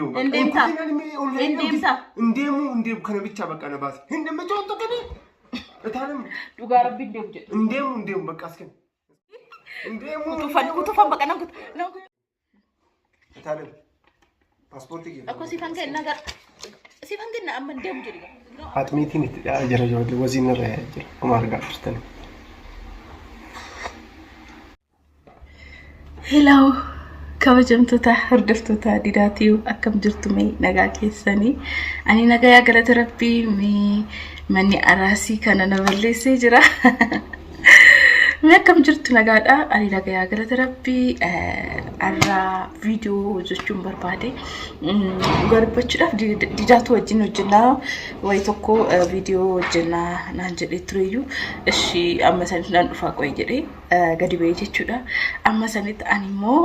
Deemu Hin deemtaa? Hin deemtaa? Hin deemu hin deemu kana bichaa bakka na baase. Hin deemu jechuun tokko ni. Itaalam Dhugaa rabbi hin deemu jedhe. hin deemu hin deemu bakka as kenna. Hin deemu. Kutufan kutufan bakka nan kutu. Nan kutu. Itaalam paaspoortii kee. Akkoo siifan kenna gara. Siifan kenna amma hin deemu jedhe. Haxmiitiin itti dhiyaa jira ijoollee waziin irra yaa'ee jira. Akkuma argaa jirtan. Hello kabajamtoota hordoftoota Didaatiyu akkam jirtu mee nagaa keessanii ani nagayaa galata rabbii mee manni araasii kana na balleessee jira mee akkam jirtu nagaadha ani nagayaa galata rabbii har'a viidiyoo hojjechuun barbaade dhugaa dubbachuudhaaf Didaatu wajjin hojjennaa wayi tokko viidiyoo hojjennaa naan jedhee tureyyuu ishi amma sanitti naan dhufaa qo'e jedhee gadi ba'ee jechuudha. Amma sanitti ani immoo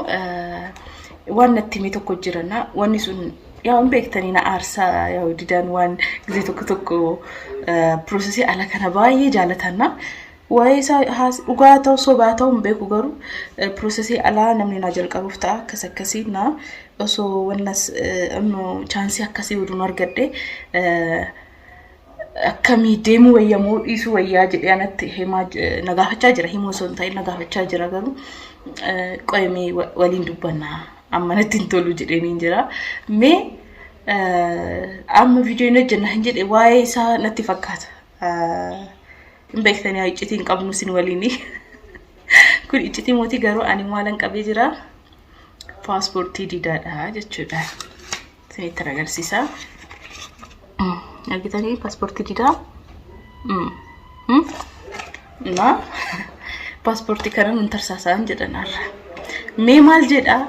waan natti hime tokko jirana. Wanni sun yaa hin beektanii na aarsaa yaa didaan waan gizee tokko tokko piroosesii ala kana baay'ee jaalatanna. Waa'ee isaa dhugaa ta'u sobaa ta'u hin beeku garuu piroosesii alaa namni naa jalqabuuf ta'a akkas akkasii na osoo wannas chaansii akkasii oduun argadhe akkamii deemuu wayya moo dhiisuu wayyaa jedhee anatti himaa na gaafachaa jira himuu osoo hin ta'in na gaafachaa jira garuu qoyimee waliin dubbannaa amma natti hin tolu jedheen jira mee amma viidiyoo hin hojjenna hin jedhe waa'ee isaa natti fakkaata hin beektanii haa iccitii hin qabnu isin waliin kun iccitii mootii garuu ani maalan qabee jira paaspoortii didaadha jechuudha. Isinitti agarsiisa. Argitanii paaspoortii didaa. Na paaspoortii kana nun tarsaasaan jedhan har'a. Mee maal jedhaa?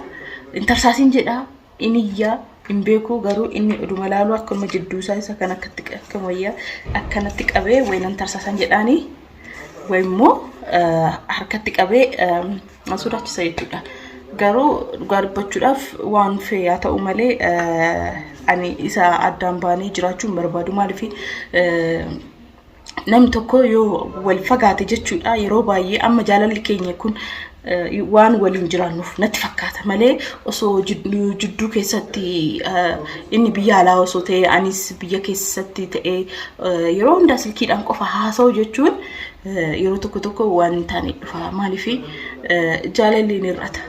Hin tarsaasin jedhaa? Inni iyyaa hin beeku garuu inni oduma laaluu akkuma jidduu isaa isa kan akkatti akka wayyaa akkanatti qabee wayinan tarsaasan jedhaanii wayi immoo harkatti qabee na sodaachisa jechuudha. Garuu dhugaa dubbachuudhaaf waan fee haa ta'u malee ani isa addaan baanee jiraachuu hin barbaadu. Maaliif namni tokko yoo wal fagaate jechuudha yeroo baay'ee amma jaalalli keenya kun waan waliin jiraannuuf natti fakkaata malee osoo jidduu keessatti inni biyya alaa osoo ta'e anis biyya keessatti ta'e yeroo hundaa silkiidhaan qofa haasa'u jechuun yeroo tokko tokko waan hin taane dhufa. Maaliif jaalalli ni hir'ata.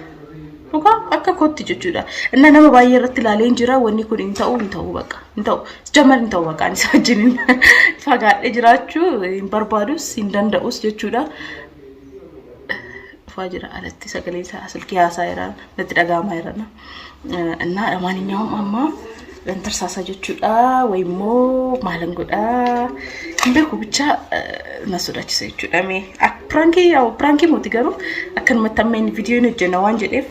Dhugaa akka kootti jechuudha. Inna nama baay'ee irratti ilaalee hin jira wanni kun hin ta'u hin ta'u bakka hin ta'u. Jamar hin ta'u bakka ani isa wajjin fagaadhee jiraachuu hin barbaadus hin danda'us jechuudha. Dhufaa jira alatti sagalee isaa silkii haasaa jira natti dhaga'amaa jira. እና ለማንኛውም amma tarsaasa jechuudha ወይ immoo maalan godhaa hin beeku bicha na sodaachisa jechuudha mee prankii yaa'u prankii mooti garuu akkanumatti amma inni viidiyoo hin hojjenna waan jedheef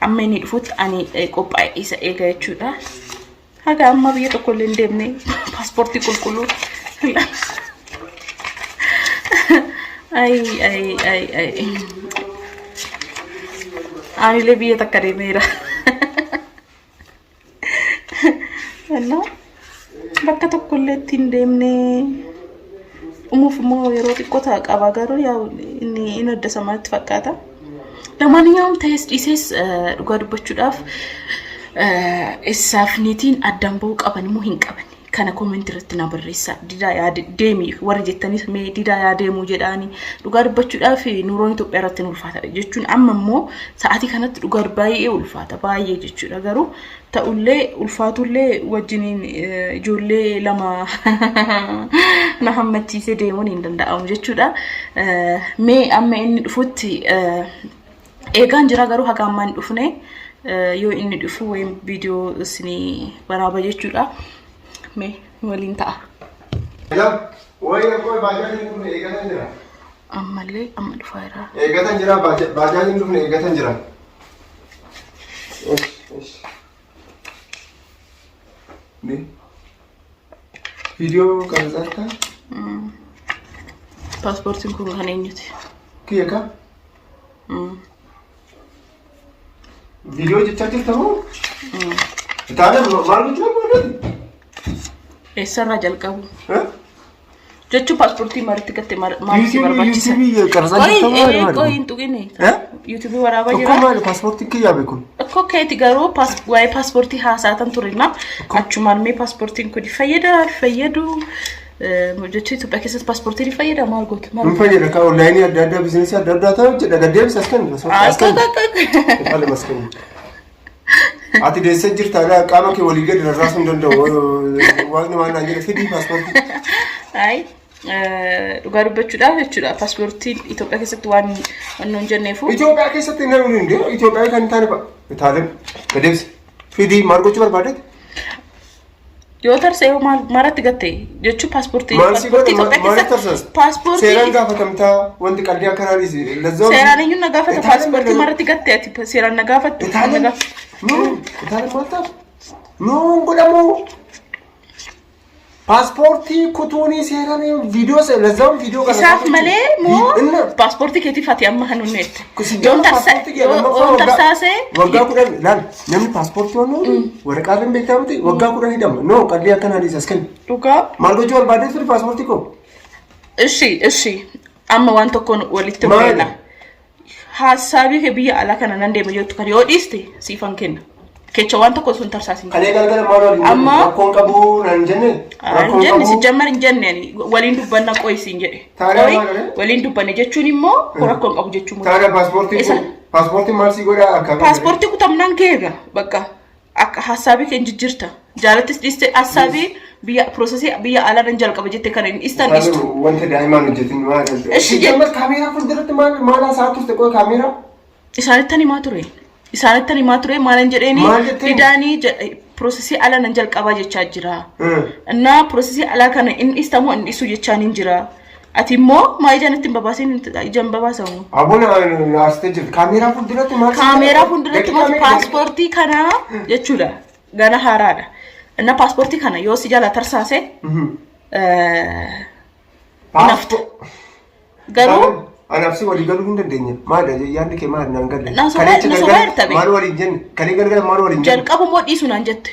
amma inni dhufutti ani qophaa'e isa eega jechuudha. Haga amma biyya tokko illee hin deemne paaspoortii qulqulluu. Ay ay ay ay. Anillee biyya takka deemeera. Innaa bakka tokko illee itti hin deemne dhumuuf immoo yeroo xiqqoo ta'a qaba garuu yaa inni inni adda natti fakkaata. ለማንኛውም ta'es dhiises dhugaa dubbachuudhaaf isaaf niitiin addaan bahuu qaban immoo hin qaban. Kana comment irratti na barreessaa. Didaa yaa deemi warri jettanis mee didaa yaa deemuu jedhaani. Dhugaa dubbachuudhaaf nuuroon Itoophiyaa irratti ni ulfaata jechuun amma immoo sa'aatii kanatti dhugaa baay'ee ulfaata baay'ee jechuudha garuu ta'ullee ulfaatullee wajjiniin ijoollee lama na hammachiisee deemuun hin danda'amu jechuudha. Mee amma inni dhufutti eegaan jira garuu haga ammaa hin dhufne yoo inni dhufu wayim viidiyoo isinii waraaba jechuudha. Mee waliin ta'a. Wayi qoy baajaajiin hin dhufne eegatan jira. Ammallee amma dhufaa jira. Eegatan jira baajaajiin hin dhufne eegatan jira. Viidiyoo qarsaartaa? Paaspoortiin kun kan eenyuti? Kiyya ka? Viidiyoo jechaa jirta moo? Taane maal gochuu barbaadde? Eessarraa jalqabu? Jechuun paaspoortii maalitti gatte maal si barbaachisa? YouTube qarsaa jirta moo? Qoy hin tuqine. Yuutuubii waraabaa Tokko jira. maali paaspoortiin kiyyaa beekun? Tokko keeti garuu waa'ee paaspoortii haasaatan turina. Achumaan mee paaspoortiin kun fayyada fayyadu jechuun Itoophiyaa keessatti paaspoortiin ni fayyada maal gootu? Maal Hin fayyada ka onlaayinii adda addaa biizinasii adda addaa ta'u hojjedha gaddeebisa as kennu. As kennu. Haala as kennu. Ati deessee jirta alaa qaama kee walii gadi rarraasuu hin danda'u. Waaqni waan naan jedhe fidii paaspoortii. Ayi dhugaa dubbachuudhaaf jechuudha paaspoortiin Itoophiyaa keessatti waan waan hin jenneefu. Itoophiyaa keessatti hin galu hin deemu. Itoophiyaa kan hin taane fa'a. Itaaleen gaddeebisa. Fidii maal gochuu barbaadeeti? Yoo tarsa'e hoo maal maalatti gatte jechuun paaspoortii Maal si godha paaspoortii Itoophiyaa maaliif keessatti tarsaasta? paaspoortii Seeraan gaafatamtaa wanti qalbii akkanaa dhiisi. Lazzoo. Seeraan eenyuun na gaafata Itaaleen paaspoortii maal- maalatti gatte ati seeraan na gaafattu na Itaaleen gaaf- no itaaleen maal taatu? No hin godhamu. Paaspoortii kutuunii seeraan viidiyoo lazzaawwan viidiyoo kana. Isaaf malee moo Inna paaspoortii keetiif ati amma kan hunneette. Yoon paaspoortii kee lammaffaa Yoon tarsaasee waggaa 10 laal namni paaspoortii waan waraqaa irra beektaa miti waggaa 10 hidhama. No qalbii akkanaa dhiisa as kenni. Dhugaa. Maal gochuu barbaadee ture paaspoortii koo? Ishi ishi amma waan tokkoon walitti Maali? bu'eena. Haasaabii kee biyya alaa kana nan deema jettu kan yoo dhiiste siifan kenna. Kecha waan tokko sun tarsaasin. Kalee galgala maal waliin Amma- rakkoon qabu naan jenne Hin jenne si jammar hin jenne ani waliin dubbanna qoyi siin jedhe. Taariyaa Qoyi maal jedhe? waliin dubbanne jechuun immoo rakkoon qabu jechuun. Taariyaa paaspoortii Isa- kun paaspoortiin maal sii godhaa akka Paaspoortii kutamnaan keega bakka akka hassaabii kee hin jijjiirta. Jaalattis dhiiste hassaabii biyya piroosesii biyya alaa nan jalqaba jette kana hin dhiistan dhiistu. Wanta daa'imaan hojjetin maal Ishi Si jammar kaameeraa fuulduratti maal maal haasaa turte qoy kaameeraa? Isaanittan himaa ture. Isaanittan himaa ture maalan jedheeni Maal jetteen? didaanii piroosesii alaa nan jalqabaa jechaa jira. Innaa piroosesii alaa kana inni dhiistamoo inni dhiisu jechaan hin jira. Ati immoo maa ijaan itti hin babaasin ijaan hin babaasamu. Abuna aarsitee jirti. Kaameeraa fuulduratti maal? Kaameeraa fuulduratti immoo paaspoortii kana jechuudha. Gana haaraadha. Inna paaspoortii kana yoo si jala tarsaase Paaspoortii. garuu Anaaf si walii galuu hin dandeenye. Maal yaadni kee maal naan galle? Na sobaa jirta bee. Maal waliin jenne? Kalee galgala maal waliin jenne? Jalqabu immoo dhiisu naan jette.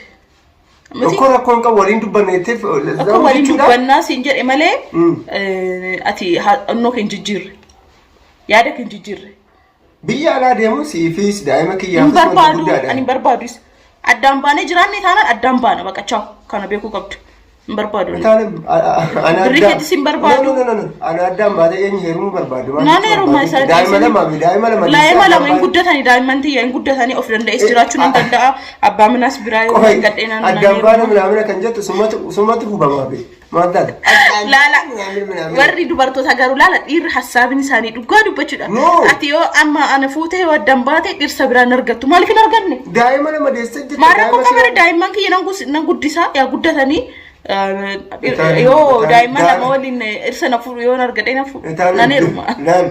Miti? Tokko rakkoon qabu waliin dubbanne jetteef Akka waliin dubbannaa siin jedhe malee Mm. ati onnoo kee hin jijjiirre. Yaada kee hin jijjiirre. Biyya alaa deemuun siifis daa'ima Hin kiyyaafis wanta barbaadu guddaadha. ani hin barbaadus. Addaan baanee jiraanne taanaan addaan baana baqachaa kana beekuu qabdu. Hin barbaadu. ani. Taane ana Birrii addaan. keetis hin barbaadu. No, no, no, no. Ana addaan baatee eenyu heerumuu barbaadu? Maal Naan jechuu heeruma barbaadu? isa Daa'ima lamaa fi daa'ima lama Daa'ima lama hin guddatanii daa'imman tiyya hin guddatanii of danda'es jiraachuu nan danda'a. Abbaa manaas biraa yoo Qofa gadhee naan addaan baana minaamina kan jettu sumatu sumatu hubamaa be. Maal taate? Laala warri dubartoota garuu laala dhiirri hassaabin isaanii dhugaa dubbachuudha. No. Ati yoo amma ana fuutee yoo addaan baate dhirsa biraa hin argattu. Maaliif hin arganne? Daa'ima lama deessee jirti. Maal rakkoo daa'ima qabara daa'imman kiyya nan guddisaa yaa guddatanii Itaalii- yoo Itaalii- daa'imman lama daa'ima- waliin dhirsa na fuudhu yoo argadhe na fuudhu Itaalii- nan heeruma. Laal.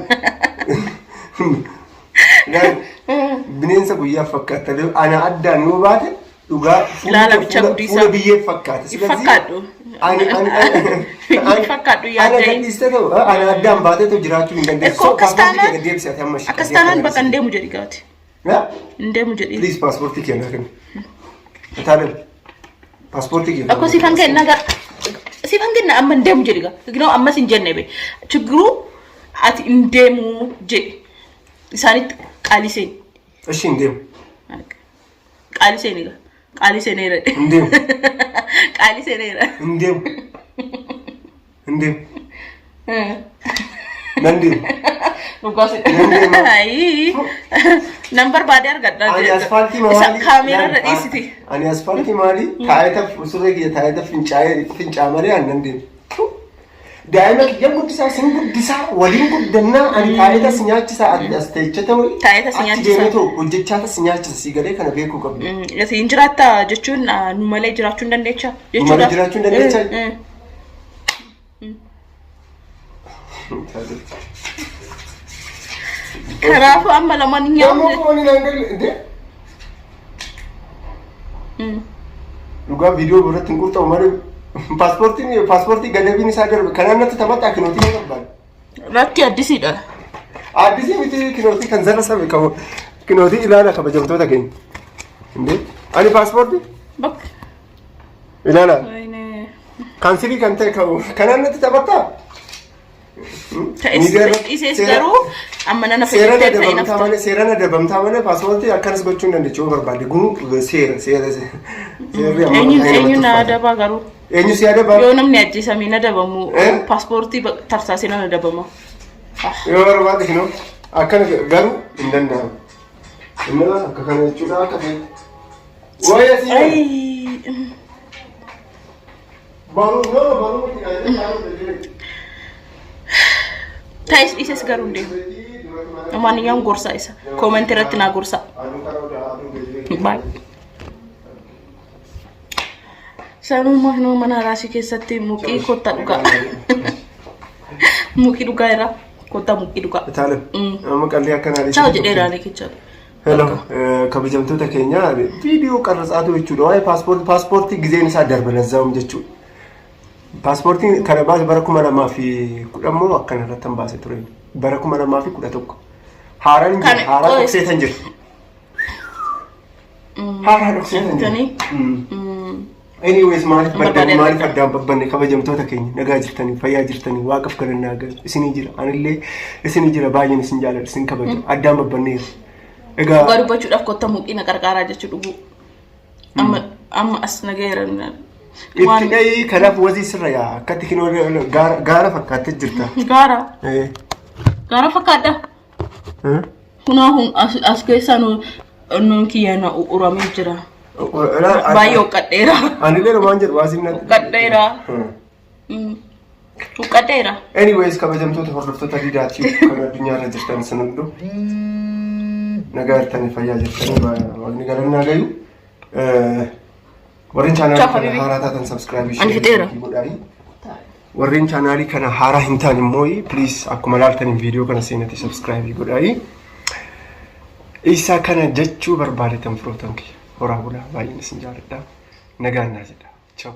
Laal. Bineensa guyyaa fakkaata. Ana addaan yoo baate dhugaa fuula Ilaala bicha fuula- gudisaa. fuula biyyee fakkaata. Hin fakkaadhu. Ani ani Hin fakkaadhu Ana yaaddayin. gadhiistee ta'u ana addaan baatee ta'u jiraachuu hin dandeessu. Ekkoo akkas Paaspoortii taanaan kee deebisi ati amma ishee. akkas taanaan bakka hin deemu jedhi gaati. Hin deemu jedhi. Please paaspoortii kee naa kenni. Itaaleen paaspoortii kee. Akkoo siifan kenna gara siifan kenna amma hin deemu jedhi gaa. Ginoo ammas hin jenne be. Chigiruu ati hin deemu jedhi. Isaanitti qaalii seeni. Ishii hin deemu. Qaalii seeni gaa. Qaalii seeneera. Hin deemu. Qaalii seeneera. Hin deemu. Hin deemu. Nan deemu. Dhugaa si. Nan deema. Ayii. Nan barbaade argadha. Ani asfaaltii Isa maalii? kaameeraa irra dhiisiti. Ani asfaaltii maalii? Taa'ee surree kiyya taa'ee fincaa'ee fincaa malee ani nan deemu. Daa'ima kiyyan guddisaa sin guddisaa waliin guddannaa ani taa'ee si nyaachisaa ati as teecha ta'u. Taa'ee si Achi nyaachisaa. deemee ta'u hojjechaa si nyaachisa si galee kana beekuu qabdu. Ati hin jiraatta jechuun nu malee jiraachuu hin dandeecha Nu malee jiraachuu hin dandeechaa? Kanaafuu amma lamaan hin Yommuu nyaanne. kuma ni naan galle indee dhugaa viidiyoo irratti hin qurxamu malee paaspoortiin paaspoortii gadabiin isaa darbe kanaan natti taphataa kinootii na barbaada. Ratti addisiidha. Addisii miti kinootii kan zara sabe qabu kinootii ilaala kabajamtoota keenya. Indee ani paaspoortii Bakka. ilaala Wayne. kaansilii kan ta'e qabu kanaan natti taphataa. Ta'es dhiisees garuu amma nana Seeraan fayyadamtee ta'e adabamtaa nafta. malee seeraan adabamtaa malee paaspoortii akkanas gochuu hin dandeechu yoo barbaade kun seera seera seerri amma Eenyuun baay'ee namatti eenyuun na ulfaata. adabaa garuu? Eenyu si adabaa? Yoo namni ajjeesame na adabamu Eh? paaspoortii tarsaasee nan adabama. Yoo barbaade kinoo akkana garuu hin danda'amu. Inni akka kana jechuudha akka ta'e. Wayya si. Ayii. Baruu no baruu miti. Ta'es dhiises garuu hin deemu. Maaniyyaam gorsaa isa. Koomentii irratti naa gorsaa. Baay'ee. Sanuma hinoo mana raasii keessatti muqii kottaa dhugaa. Muqii dhugaa irraa kottaa muqii dhugaa. Itaala. Amma qalbii akkanaa Chaaw jedhee ilaalee kecha. Hello, kabajamtoota keenya viidiyoo qarratsaatu jechuudha. Waa'ee paaspoortii paaspoortii gizeen isaa darbe lazzaa'um jechuudha. Paaspoortiin kana baase bara 2010 moo akkana irratti kan baase ture. Bara 2011. Haaraan hin jiru. Kana- Haaraa qoy. dhoksee tan jira. Haaraa dhoksee tan jira. Tani. Anyways maaliif baddan Barbaadee maaliif argadha. addaan babbanne kabajamtoota keenya nagaa jirtanii fayyaa jirtanii waaqaf galannaa galu isinii jira anillee isinii jira baay'een isin jaaladha isin kabaja addaan babbanneera. Egaa Dhugaa dubbachuudhaaf kottaa muqii na qarqaaraa jechuu dhuguu. Amma amma as nagayeera. Itti dhahii kanaaf wazii sirra yaa akkatti kinoo gaara gaara fakkaattee jirta. Gaara. Eh. Gaara fakkaadha. Eh? Kunoo hun as as keessaa nu nuun kiyya na uramee jira. Baay'ee huqqadheera. Anillee waan jedhu waasiin natti. Huqqadheera. Huqqadheera. Anyways kabajamtoota hordoftoota Diidaa Tube kan addunyaarra jirtan sun hunduu nagaa jirtanii fayyaa jirtanii waaqni galannaa gayu. Warreen chaanaalii Ciao, kana habibi. haaraa taatan subscribe Ani fixeera. godhaayi. Warreen chaanaalii kana haaraa hin taane immoo please akkuma laaltaniin viidiyoo kana seenatti subscribe godhaayi. Isaa kana jechuu barbaadetan firootan kiyya. Horaa bulaa baay'een isin jaaladha. Nagaan naa jedha. Ciao.